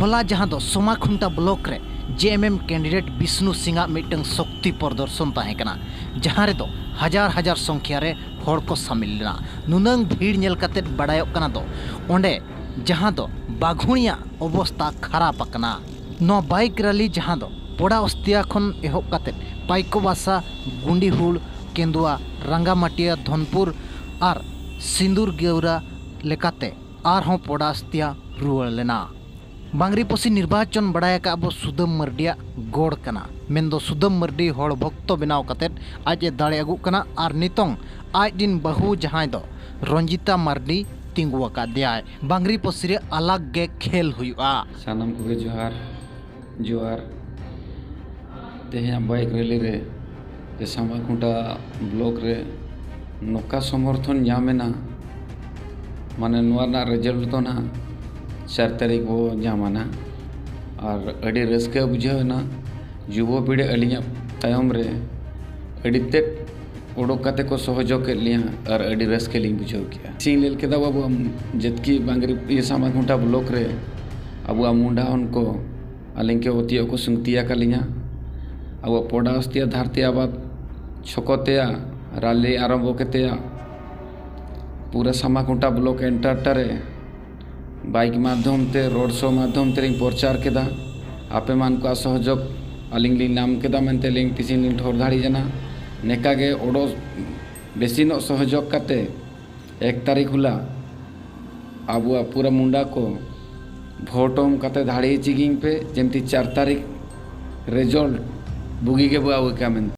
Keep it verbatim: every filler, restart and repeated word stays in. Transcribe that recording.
ᱦᱚᱞᱟ ᱡᱟᱦᱟᱸ ᱫᱚ ᱥᱳᱢᱟᱠᱷᱩᱱᱴᱟ ᱵᱞᱚᱠ ᱨᱮ ᱡᱮ ᱮᱢ ᱮᱢ ᱠᱮᱱᱰᱤᱰᱮᱴ ᱵᱤᱥᱱᱩ ᱥᱤᱝ ᱟᱜ ᱢᱤᱫᱴᱟᱝ ᱥᱚᱠᱛᱤ ᱯᱨᱚᱫᱚᱨᱥᱚᱱ ᱛᱟᱦᱮᱸ ᱠᱟᱱᱟ, ᱡᱟᱦᱟᱸ ᱨᱮᱫᱚ ᱦᱟᱡᱟᱨ ᱦᱟᱡᱟᱨ ᱥᱚᱝᱠᱷᱭᱟ ᱨᱮ ᱦᱚᱲ ᱠᱚ ᱥᱟᱢᱤᱞ ᱞᱮᱱᱟ᱾ ᱱᱩᱱᱟᱹᱝ ᱵᱷᱤᱲ ᱧᱮᱞ ᱠᱟᱛᱮ ᱵᱟᱲᱟᱭᱚᱜ ᱠᱟᱱᱟ ᱫᱚ ᱚᱸᱰᱮ ᱡᱟᱦᱟᱸ ᱫᱚ ᱵᱟᱜᱷᱩᱲᱤᱭᱟᱜ ᱚᱵᱚᱥᱛᱟ ᱠᱷᱟᱨᱟᱯ ᱟᱠᱟᱱᱟ᱾ ᱱᱚᱣᱟ ᱵᱟᱭᱤᱠ ᱨᱟᱞᱤ ᱡᱟᱦᱟᱸ ᱫᱚ ᱯᱚᱲᱟ ᱚᱥᱛᱤᱭᱟ ᱠᱷᱚᱱ ᱮᱦᱚᱵ ᱠᱟᱛᱮ ᱯᱟᱭᱠᱚᱵᱟᱥᱟ, ᱜᱩᱸᱰᱤᱦᱩᱲ, ᱠᱮᱸᱫᱩᱣᱟ, ᱨᱟᱝᱜᱟᱢᱟᱴᱤᱭᱟ, ᱫᱷᱚᱱᱯᱩᱨ ᱟᱨ ᱥᱤᱸᱫᱩᱨ ᱜᱮᱣᱨᱟ ᱞᱮᱠᱟᱛᱮ ᱟᱨᱦᱚᱸ ᱯᱚᱲᱟ ᱚᱥᱛᱤᱭᱟ ᱨᱩᱣᱟᱹᱲ ᱞᱮᱱᱟ᱾ ᱵᱟᱝᱨᱤᱯᱚᱥᱤ ᱱᱤᱨᱵᱟᱪᱚᱱ ᱵᱟᱲᱟᱭ ᱟᱠᱟᱫ ᱟᱵᱚ ᱥᱩᱫᱟᱹᱢ ᱢᱟᱹᱨᱰᱤᱭᱟᱜ ᱜᱚᱲ ᱠᱟᱱᱟ, ᱢᱮᱱᱫᱚ ᱥᱩᱫᱟᱹᱢ ᱢᱟᱹᱨᱰᱤ ᱦᱚᱲ ᱵᱷᱚᱠᱛᱚ ᱵᱮᱱᱟᱣ ᱠᱟᱛᱮ ᱟᱡ ᱮ ᱫᱟᱲᱮ ᱟᱹᱜᱩᱜ ᱠᱟᱱᱟ᱾ ᱟᱨ ᱱᱤᱛᱚᱝ ᱟᱡ ᱨᱤᱱ ᱵᱟᱹᱦᱩ ᱡᱟᱦᱟᱸᱭ ᱫᱚ ᱨᱚᱧᱡᱤᱛᱟ ᱢᱟᱹᱨᱰᱤ ᱛᱤᱸᱜᱩ ᱟᱠᱟᱫᱮᱭᱟᱭ᱾ ᱵᱟᱝᱨᱤᱯᱚᱥᱤ ᱨᱮ ᱟᱞᱟᱜᱽ ᱜᱮ ᱠᱷᱮᱞ ᱦᱩᱭᱩᱜᱼᱟ᱾ ᱥᱟᱱᱟᱢ ᱠᱚᱜᱮ ᱡᱚᱦᱟᱨ, ᱡᱚᱦᱟᱨ᱾ ᱛᱮᱦᱮᱧᱟᱜ ᱵᱟᱭᱤᱠ ᱨᱮᱞᱤ ᱨᱮ ᱡᱮ ᱥᱟᱢᱟᱠᱷᱩᱱᱴᱟ ᱵᱞᱚᱠ ᱨᱮ ᱱᱚᱝᱠᱟ ᱥᱚᱢᱚᱨᱛᱷᱚᱱ ᱧᱟᱢ ᱮᱱᱟ, ᱢᱟᱱᱮ ᱱᱚᱣᱟ ᱨᱮᱱᱟᱜ ᱨᱮᱡᱟᱞᱴ ᱫᱚ ᱱᱟᱦᱟᱜ ᱪᱟᱨ ᱛᱟᱹᱨᱤᱠᱷ ᱵᱚ ᱧᱟᱢᱟ ᱱᱟᱦᱟᱜ᱾ ᱟᱨ ᱟᱹᱰᱤ ᱨᱟᱹᱥᱠᱟᱹ ᱵᱩᱡᱷᱟᱹᱣ ᱮᱱᱟ᱾ ᱡᱩᱵᱚ ᱯᱤᱲᱦᱤ ᱟᱹᱞᱤᱧᱟᱜ ᱛᱟᱭᱚᱢ ᱨᱮ ᱟᱹᱰᱤ ᱛᱮᱫ ᱚᱰᱚᱠ ᱠᱟᱛᱮ ᱠᱚ ᱥᱚᱦᱚᱡᱳᱜᱽ ᱠᱮᱫ ᱞᱤᱧᱟ ᱟᱨ ᱟᱹᱰᱤ ᱨᱟᱹᱥᱠᱟᱹ ᱞᱤᱧ ᱵᱩᱡᱷᱟᱹᱣ ᱠᱮᱫᱼᱟ᱾ ᱥᱤᱧ ᱞᱮᱞ ᱠᱮᱫᱟ ᱵᱟᱵᱩ ᱟᱢ ᱡᱮᱛᱠᱤ ᱵᱟᱝᱨᱤ ᱤᱭᱟᱹ ᱥᱟᱢᱟᱠᱷᱩᱱᱴᱟ ᱵᱞᱚᱠ ᱨᱮ ᱟᱵᱚᱣᱟᱜ ᱢᱩᱸᱰᱟ ᱦᱚᱱ ᱠᱚ ᱟᱹᱞᱤᱧ ᱠᱚ ᱚᱛᱤᱭᱚᱜ ᱠᱚ ᱥᱩᱝᱛᱤ ᱟᱠᱟᱫ ᱞᱤᱧᱟ᱾ ᱟᱵᱚᱣᱟᱜ ᱯᱚᱰᱟ ᱚᱥᱛᱤᱭᱟ ᱫᱷᱟᱹᱨᱛᱤ ᱟᱵᱟᱫ ᱪᱷᱚᱠᱚ ᱛᱮᱭᱟ ᱨᱟᱞᱤ ᱟᱨᱟᱢᱵᱚ ᱠᱮᱛᱮᱭᱟ ᱯᱩᱨᱟᱹ ᱥᱟᱢᱟᱠᱷᱩᱱᱴᱟ ᱵᱞᱚᱠ ᱮᱱᱴᱟᱨᱴᱟ ᱨᱮ ᱵᱟᱭᱤᱠ ᱢᱟᱫᱽᱫᱷᱚᱢ ᱛᱮ, ᱨᱳᱰ ᱥᱳ ᱢᱟᱫᱽᱫᱷᱚᱢ ᱛᱮᱞᱤᱧ ᱯᱨᱚᱪᱟᱨ ᱠᱮᱫᱟ᱾ ᱟᱯᱮ ᱢᱟᱱ ᱠᱚᱣᱟᱜ ᱥᱚᱦᱚᱡᱳᱜᱽ ᱟᱹᱞᱤᱧ ᱞᱤᱧ ᱧᱟᱢ ᱠᱮᱫᱟ ᱢᱮᱱᱛᱮ ᱟᱹᱞᱤᱧ ᱛᱤᱥᱤᱧ ᱞᱤᱧ ᱴᱷᱚᱨ ᱫᱟᱲᱮᱭᱟᱜᱼᱟ᱾ ᱱᱮᱠᱟ ᱜᱮ ᱚᱰᱚ ᱵᱮᱥᱤ ᱧᱚᱜ ᱥᱚᱦᱚᱡᱳᱜᱽ ᱠᱟᱛᱮ ᱮᱠ ᱛᱟᱹᱨᱤᱠᱷ ᱦᱤᱞᱳᱜ ᱟᱵᱚᱣᱟᱜ ᱯᱩᱨᱟᱹ ᱢᱩᱸᱰᱟ ᱠᱚ ᱵᱷᱳᱴ ᱮᱢ ᱠᱟᱛᱮ ᱫᱟᱲᱮ ᱦᱚᱪᱚ ᱠᱤᱧ ᱯᱮ, ᱡᱮᱢᱛᱤ ᱪᱟᱨ ᱛᱟᱹᱨᱤᱠᱷ ᱨᱮᱡᱟᱞᱴ ᱵᱩᱜᱤ ᱜᱮᱵᱚ ᱟᱹᱜᱩ ᱠᱟᱜ ᱢᱮᱱᱛᱮ᱾